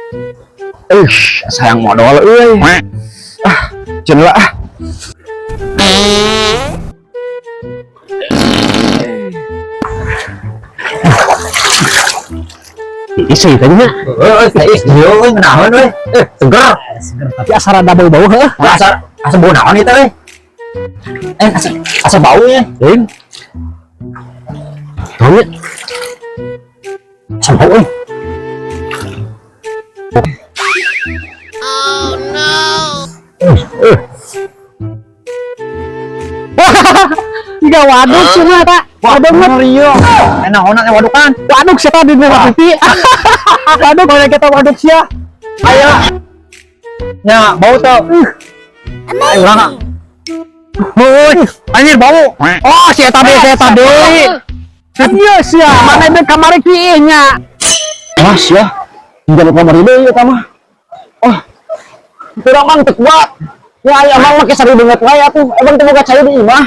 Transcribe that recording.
Eh, sayang modal euy. Ah, jeung lah ah. Isi tadi nya. Heeh, teh ieu euy ngeunaheun euy. Eh, seger. Seger, tapi asa rada bau-bau heuh. Asa asa bau naon ieu teh euy? Eh, asa asa bau ya. Euy. Naon nya? Asa bau euy. Eh. Tiga waduk cenah ta. Waduk mah Rio. Enak naon teh wadukan. Waduk sia di merah putih. Waduk mana kita waduk sia. Aya. Nya, bau teh. Ayo urang ah. Heuy, anjir bau. Oh, si eta deui, si eta deui. Iya sia, mana deui kamari kieu nya. Ah, sia. Hingga kamari deui eta mah. Oh. Kurang mang teu kuat. Ya, aya emang make sari beungeut wae atuh. Emang teu boga cai di imah.